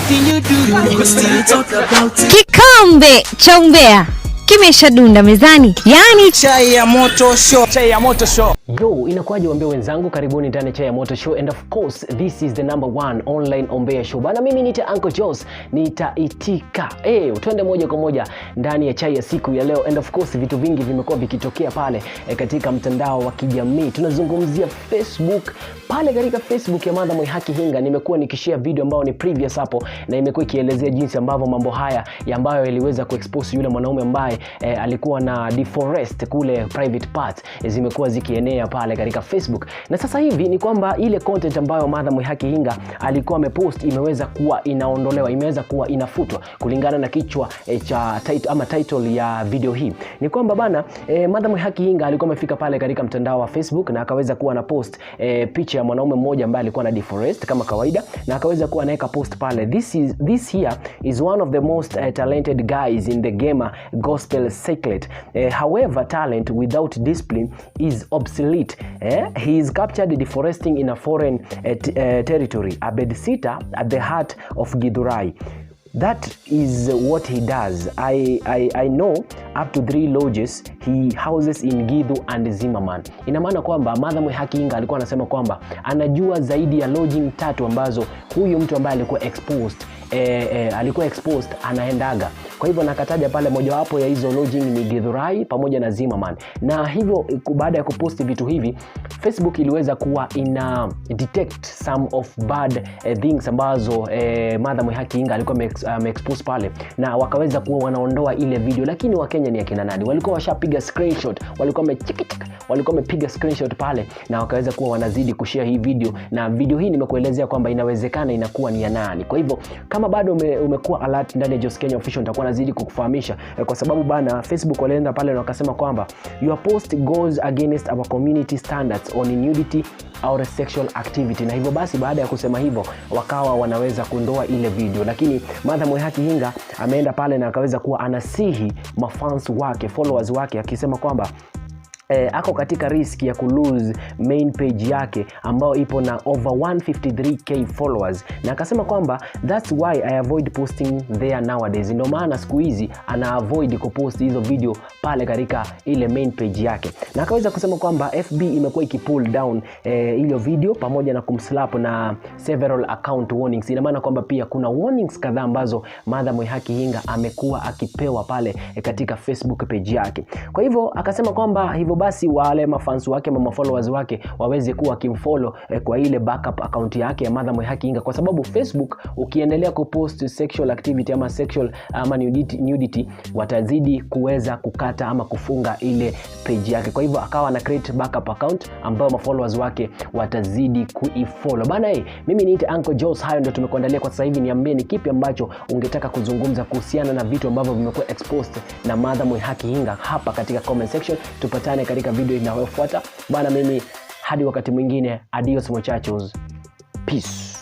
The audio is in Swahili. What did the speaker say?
Anything you do, we go still talk about it. Kikombe cha umbea kimeshadunda mezani, yaani Chai ya Moto Show. Chai ya Moto Show. Yo, inakuwaje wambea wenzangu, karibuni ndani ya Chai ya Moto Show, and of course this is the number one online ombea show. Bana, mimi nita Uncle Jos, nitaitika. Twende moja kwa moja ndani ya chai ya siku ya leo, and of course vitu vingi vimekuwa vikitokea pale katika mtandao wa kijamii. Tunazungumzia Facebook. Pale katika Facebook ya Martha Mwihaki Hinga nimekuwa nikishare video ambayo ni previous hapo, na imekuwa ikielezea jinsi ambavyo mambo haya ya ambayo yaliweza kuexpose yule mwanaume ambaye alikuwa na deforest kule private parts zimekuwa zikienea pale katika Facebook. Na sasa hivi ni kwamba ile content ambayo Martha Mwihaki Hinga alikuwa amepost imeweza kuwa inaondolewa, imeweza kuwa inafutwa kulingana na kichwa cha title, ama title ya video hii ni kwamba bana Martha Mwihaki Hinga alikuwa amefika pale katika mtandao wa Facebook na akaweza kuwa na post picha ya mwanaume mmoja ambaye alikuwa na deforest kama kawaida, na akaweza kuwa anaweka post pale, This here is one of the most talented guys in the gamer gospel circuit. However, talent without discipline is obsolete. He is captured deforesting in a foreign territory, a bedsitter at the heart of Githurai. That is what he does. I know up to three lodges he houses in Githu and Zimmerman." Ina maana kwamba Martha Mwihaki Hinga alikuwa anasema kwamba anajua zaidi ya lodging tatu ambazo huyu mtu ambaye alikuwa exposed anaendaga. Kwa hivyo nakataja pale mojawapo ya hizo lodging ni Githurai pamoja na Zimmerman. Na hivyo baada ya kuposti vitu hivi, Facebook iliweza kuwa ina detect some of bad things ambazo Martha Mwihaki Hinga alikuwa ameexpose pale, na wakaweza kuwa wanaondoa ile video. Lakini Wakenya ni akina nani? Walikuwa washapiga screenshot, walikuwa wamechiki, walikuwa wamepiga screenshot pale na wakaweza kuwa wanazidi kushare hii video, na video hii nimekuelezea kwamba inawezekana inakuwa ni ya nani. Kwa hivyo kama bado umekuwa alert ndani ya Jos Kenya Official, nitakuwa nazidi kukufahamisha kwa sababu bana Facebook walienda pale na wakasema kwamba "Your post goes against our community standards on nudity or sexual activity", na hivyo basi baada ya kusema hivyo wakawa wanaweza kuondoa ile video. Lakini Martha Mwihaki Hinga ameenda pale na akaweza kuwa anasihi mafans wake, followers wake, akisema kwamba ako katika risk ya kulose main page yake ambayo ipo na over 153K followers, na akasema kwamba "That's why I avoid posting there nowadays." Ndio maana siku hizi ana avoid kupost hizo video pale katika ile main page yake, na akaweza kusema kwamba FB imekuwa ikipull down ile video pamoja na kumslap na several account warnings. Ina maana kwamba pia kuna warnings kadhaa ambazo Martha Mwihaki Hinga amekuwa akipewa pale katika Facebook page yake. Kwa hivyo akasema kwamba hivyo basi wale mafans wake ama followers wake waweze kuwa wakimfollow kwa ile backup account yake ya Martha Mwihaki Hinga, kwa sababu Facebook ukiendelea kupost sexual activity ama sexual ama nudity watazidi kuweza kukata ama kufunga ile page yake. Kwa hivyo akawa na create backup account ambayo mafollowers wake watazidi kuifollow. Bana, mimi niite Uncle Jos, hayo ndio tumekuandalia kwa sasa hivi. Niambie ni kipi ambacho ungetaka kuzungumza kuhusiana na vitu ambavyo vimekuwa exposed na Martha Mwihaki Hinga hapa katika comment section. Tupatane katika video inayofuata bana. Mimi hadi wakati mwingine, adios muchachos, peace.